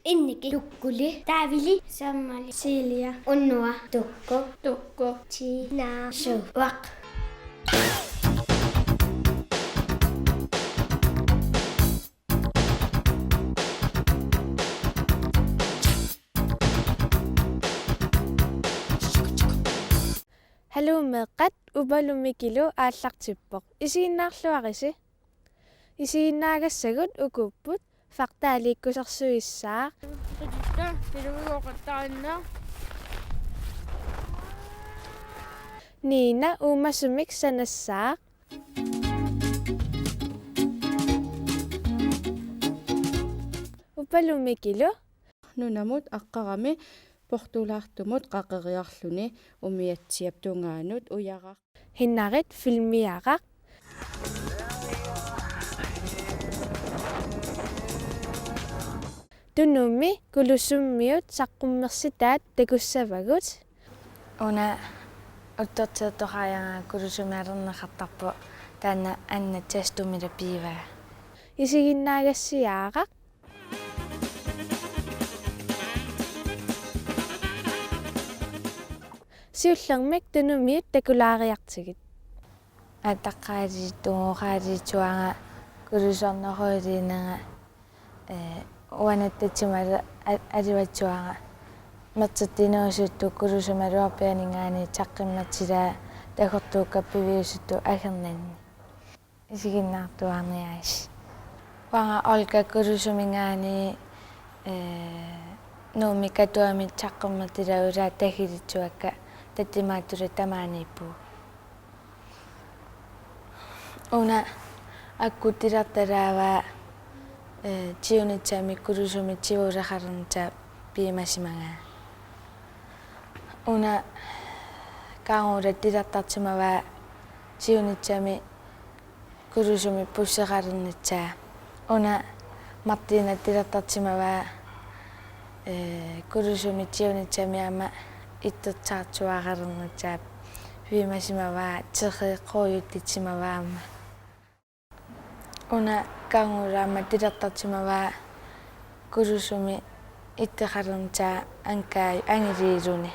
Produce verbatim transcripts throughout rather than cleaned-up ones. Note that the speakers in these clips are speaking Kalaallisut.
Inniki, Tukkuli, Taavili, Sammali, Silja, Unnua, Tukku, Tukku, Tiina, Suuaq. Haluu meeqqat, Upaluk Mikilu aallartippoq. Isiginnaarluarisi. Isiginnaagassagut ukuupput: Faqtaaliikkusersuissaaq. Nina uumasumik sanassaaq. Upaluk Mikilu. Nunamut aqqarami portulaartumut qaqeriarluni umiatsiap tungaanut ujaraq. Hinnarit filmiaraq. Tunumi Kulusummiut saqqummersitaat takussavagut. Una Uttortiutoqaajanga Kulusumik alerneqartarpoq, taanna Anna Tjastumila piivaa. Isiginnaagassiaaraq. Siullermik Tunumiut takulaariartigit. Ataqqaaliittugu qaaliitsuanga Kulusorneruiliinnanga, ee, uanattatsimalu a-, alivatsuanga. Mertittinuusuttut Kulusumaluarpianinngaanniit saqqummersilaat takorluukkat piviusuttut agernanni. Isiginnaartuaarniaasi. Uanga Olga Kulusuminngaanniit, ee, Nuummi Katuami saqqummersilaat, ulaat tagilitsuakka Tattimaattulat tamaaniippugut. Una akku titartaraavaa, ee, tigunitsiami Kulusumik tiguleqalernissaa piumasimagaa. Una Kaangula titartarsimavaa tigunitsiami Kulusumik busseqalernissaa. Una Martina titartarsimavaa, ee, Kulusumik tigunitsiami aamma ittersaartuaqalernissaa piumasimavaa, teqeqquujuttissimavaa aamma. Una Kaangula aamma titartarsimavaa Kulusumik itteqalernissaa ankaa angiliiluni.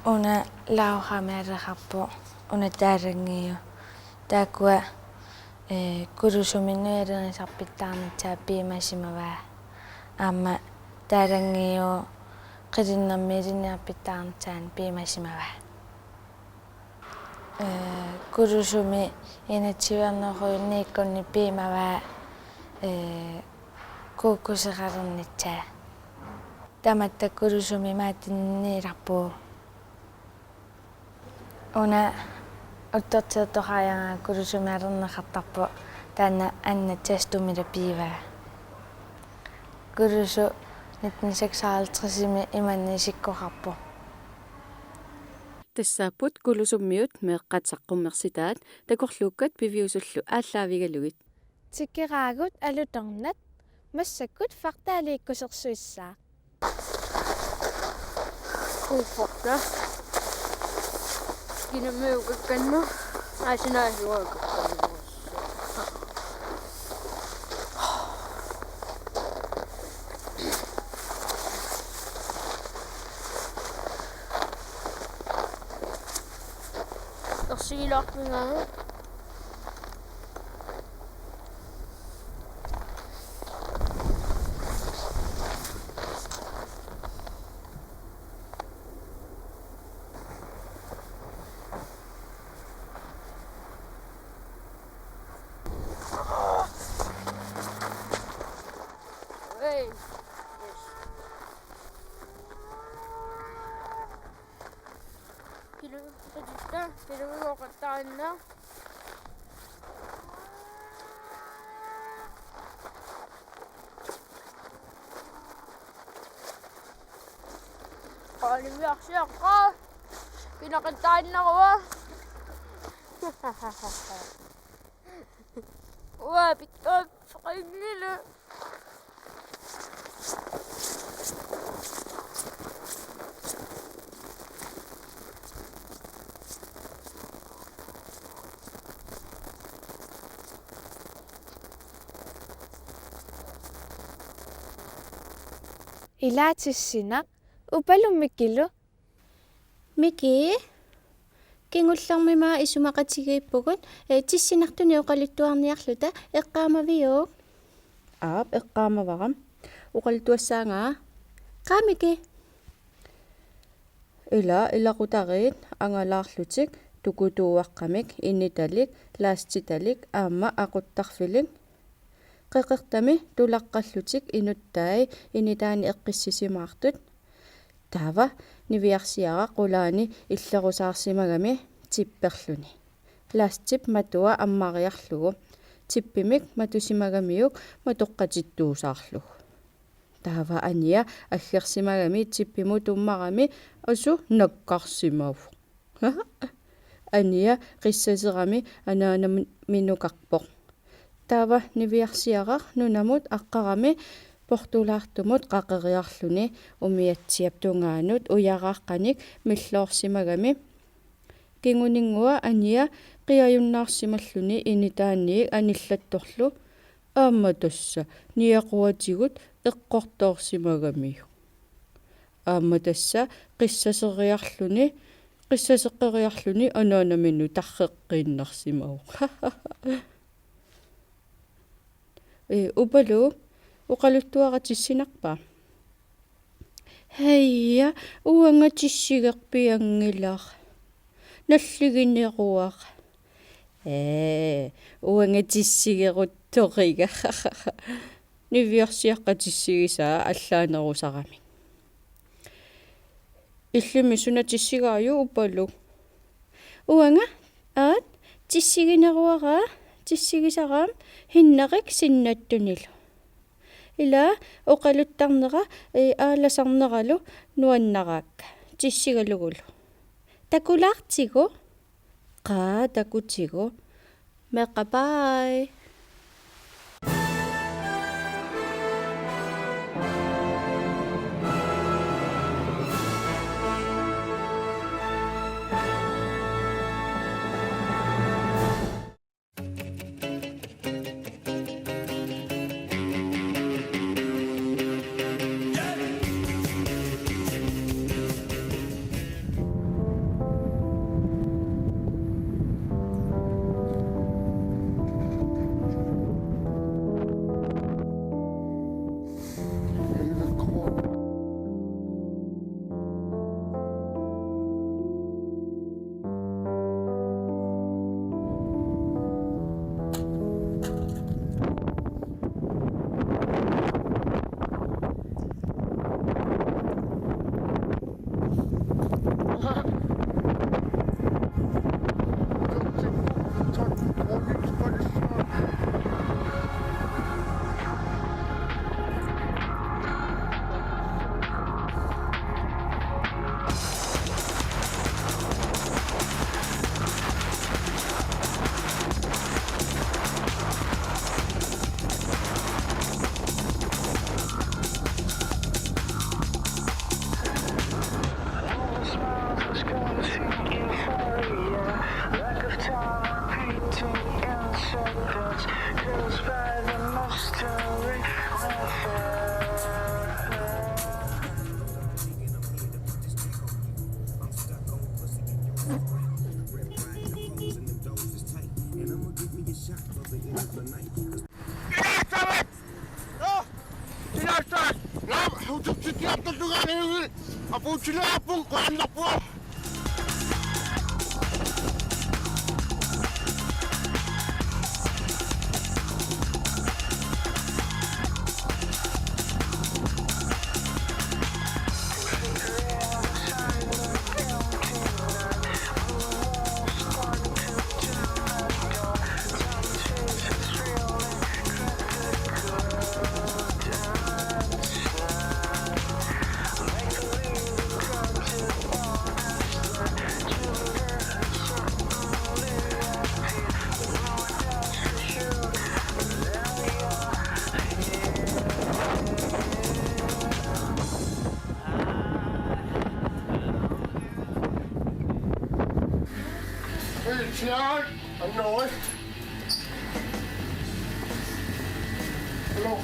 Una Lauramik aleqarpoq, una Taalanngiu. Taakkua, ee, Kulusumik nujalernisarpittarnissaa piumasimavaa. Aamma Taalanngiu qilinnermik ilinniarpittarnissaanut piumasimavaa. Ee, Kulusumik enogtyvenik niogtyvenik piumavaa, ee, kuukkuseqalernissaa. Tamatta Kulusumik maatiniilarpugut. Una Uttortiutoqaajanga Kulusumik alerneqartarpoq, taanna Anna Tjastumila piivaa. Kulusu nitten seksoghalvtredsimi imannak isikkoqarpoq. Tassaapput Kulusummiut meeqqat saqqummersitaat takorluukkat piviusullu aallaavigalugit. Tikeraagut alutornat, massakkut Faqtaaliikkusersuissaaq. Uupporta. Kinammiukakkannu. Aasinaasuakakkannu. Torsigilaarpingaana. Hey. Yes. Pilu-, pilugiuqattaanna. Qaaliviarsiaqqaa. Kinaqattaannarua. Uaa, pikkoq. Qanngila. Ilaa tissineq, Upalu Mikilu. Miki, kingullermi aamma isumaqatigiippugut, ee, tissinartunik oqaluttuarniarluta, eqqaamaviuk? Aap, eqqaamavara. Oqaluttuassaanga. Qaa Miki. Ila ilaqutariit angalaarlutik tukutuuaqqamik initalik, lastitalik aamma aquttarfilik. Qeqertami tulaqqallutik inuttai initaani eqqissisimaartut. Taava niviarsiaraq qulaani illerusaarsimagami tipperluni. Lastip matua ammariarlugu. Tippimik matusimagamiuk matoqqatittuusaarlugu. Taava Ania aggersimagami tippimut tummarami asu nakkarsimavoq. Ania qissaserami anaanaminukarpoq. Taava niviarsiaraq nunamut aqqarami portulaartumut qaqeriarluni umiatsiap tungaanut ujaraaqqanik milloorsimagami. Kinguninngua Ania qiajunnaarsimalluni initaanniit anillattorlu. Aamma tassa niaquatigut eqqortoorsimagamiuk. Aamma tassa qissaseriarluni, qissaseqqeriarluni anaanaminut tarreqqiinnarsimavoq. Ee, Upalu, oqaluttuara tissinarpa? Heija, uanga tissigerpianngilara. Nalligineruara. Ee, uanga tissigeruttoriga. Niviarsiaqqap tissigisaa allaanerusarami. Illimmi suna tissigaajuk, Upalu? Uanga, aat, tissigineruara, tissigisara aamma Hinnarik sinnattunilu. Ila oqaluttarnera, ee, aalasarneralu nuannaraakka, tissigalugulu. Takulaartigu? Qaa, takutigu. Meeqqat, bye. Hey, John. Hello.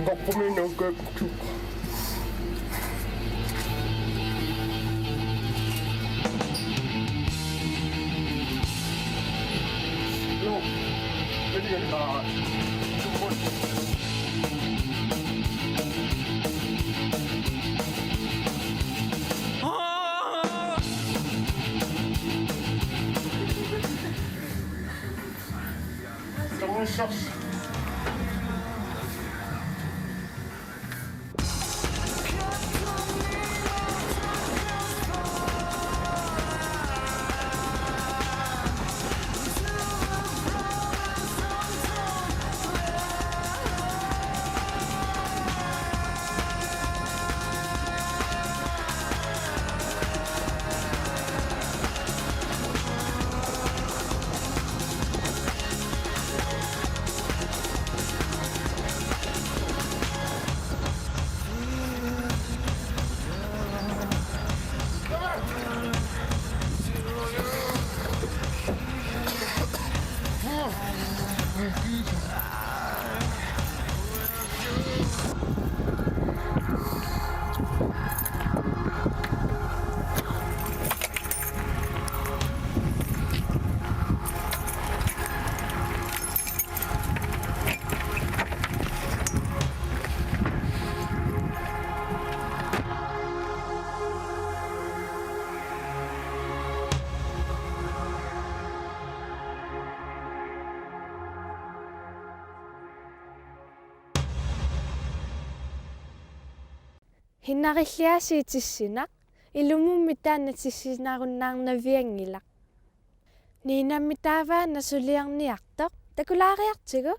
Pappa min onkel. No. Ini kan, ah, Hinnarilliaasiit tissinnaq ilummummi taanna tissinnaarunnaarnavianngilaq. Niinammi taava nasulliarniartoq takulaariartigu.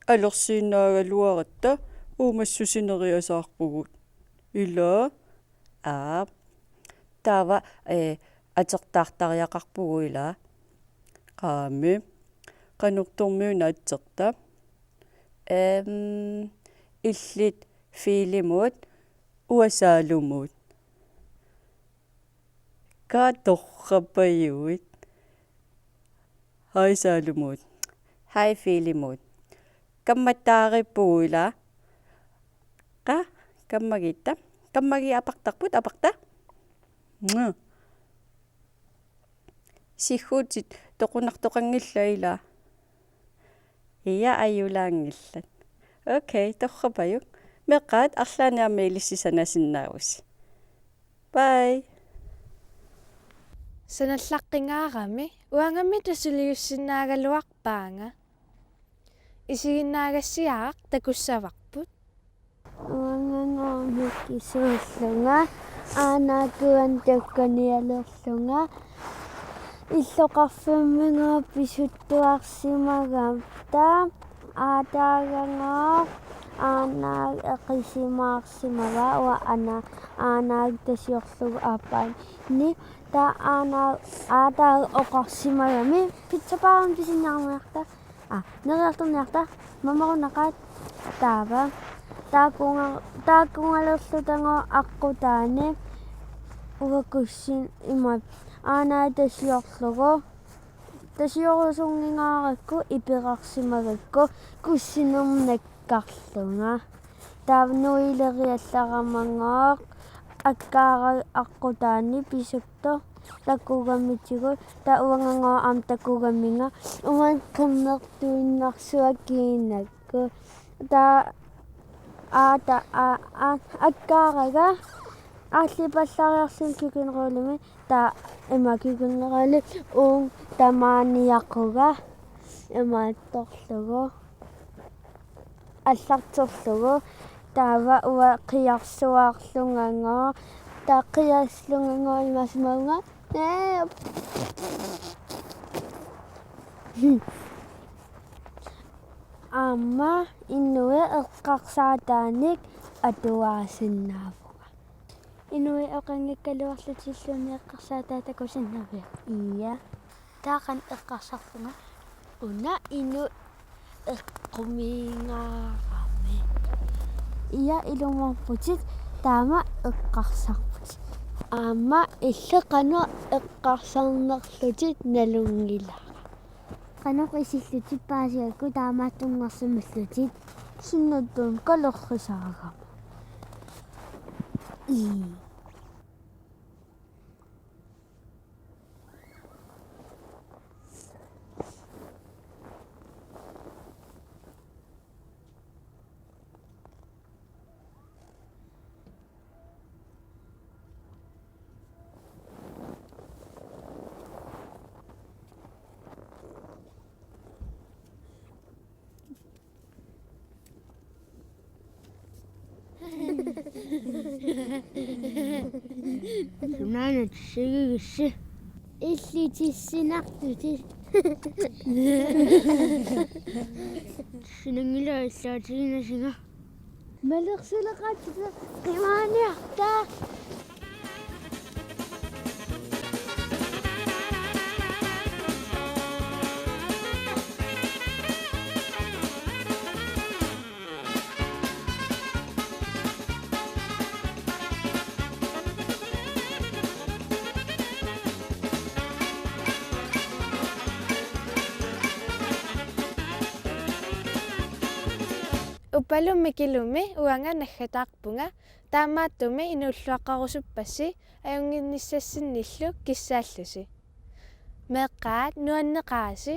alersiinnaagaluaratta uumassusineriasaarpugut. Ila? Aap. Taava, ee, atertaartariaqarpugut ila? Qaami. Qanortormiuna atserta? Em, illit Fiilimut, uanga Saalumut. Qaa, torrapajuit. Haj Saalumut. Haj Fiilimut. Kammattaarippugut ila? Qaa, kammagitta. Kammagiit apartarput, aparta. Mua. Sigguutit toqunartoqanngillat ila? Ia, ajulaanngillat. Okay, torrapajuk. Meeqqat, arlaannik aamma ilissi sanasinnaavusi. Bye. Sanallaqqingaarami, uangamita suliussinnaagaluarpaanga. Isiginnaagassiaq takussavarput. Uangangooq mikisuullunga, aanaakkuan tukkanialerlunga, illoqarfimmigooq pisuttuarsimagama, taava aataagangooq aanaak eqisimaarsimavaa, uanga aana-, aanaak tasiorlugu aappaanni, taava aanaak aataak oqarsimagami: Pizzabaarimi pisinniarniarta. Aa, neriartorniarta, mamarunaqaat. Taava taakkunga-, taakkungalerlutagooq aqqutaani, uanga kussinn-, ima, aanaak tasiorlugu, tasiorusunngingaarakku iperarsimagakku kussinermut nakkarlunga. Taava nuileriallaramangooq akkaaraq aqqutaani pisuttoq takugamitigut, taava uangangooq aamma takugaminga, uanga qernertuinnarsuaq kiinakku. Taava aata-, a-, a-, akkaaraga aallipallariarluni køkkenrullimi, taava ima køkkenrulli uunga tamaaniaquga imaattorlugu allarterlugu, taava uanga qiarsuarlungagooq, taava qiarsuarlungagooq imaassimavunga: Ee. Aamma inuit eqqarsaataanik atuaasinnaavunga. Inuit oqanngikkaluarlutilluunniit eqqarsaataat takusinnaavia? Ia. Taava qanoq eqqarsarpunga? Una inuk eqqumiigaarami. Ia, ilumoorputit taama eqqarsarputit. Aamma illit qanoq eqqarsarnerlutit nalunngilara? Qanoq isillutit paasigakku taamaattunngersimallutit? Sinnattuun kalerrisaagama. Ii. Sunaana tissigigissi? Illit tissinartutit. Tissinanngilanga, illaatiginnginnama. Malersuleqaatit qimaaniarta. Upalum Mikilumi uanga naggataarpunga, taamaattumik inuulluaqqarusuppassi ajunnginnissassinnillu kissaallusi. Meeqqat, nuanneqaasi,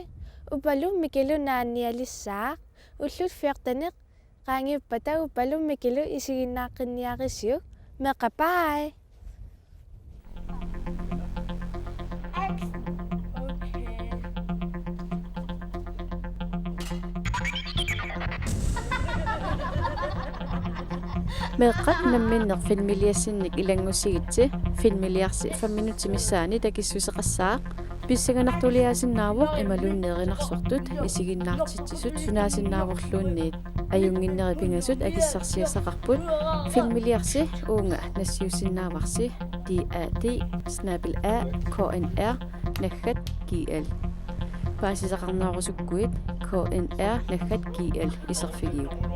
Upalum Mikilu naanialissaaq ullut fjortenit qaangiuppata Upalum Mikilu isiginnaaqqinniarisiuk. Meeqqat, bye. Meeqqat, namminneq filmiliassinnik ilanngusigitsi, filmiliarsi fem minutsit missaanni takissuseqassaaq. Pissanganartuliaasinnaavoq imaluunniit erinarsortut isiginnaartitsisut sunaasinnaavorluunniit. Ajunnginnerit pingasut akissarsiassaqarput filmiliarsi uunga nassiussinnaavarsi D A D snabel-a K N R naggat G L. Paasisaqarnerusukkuit K N R naggat G L iserfigiuk.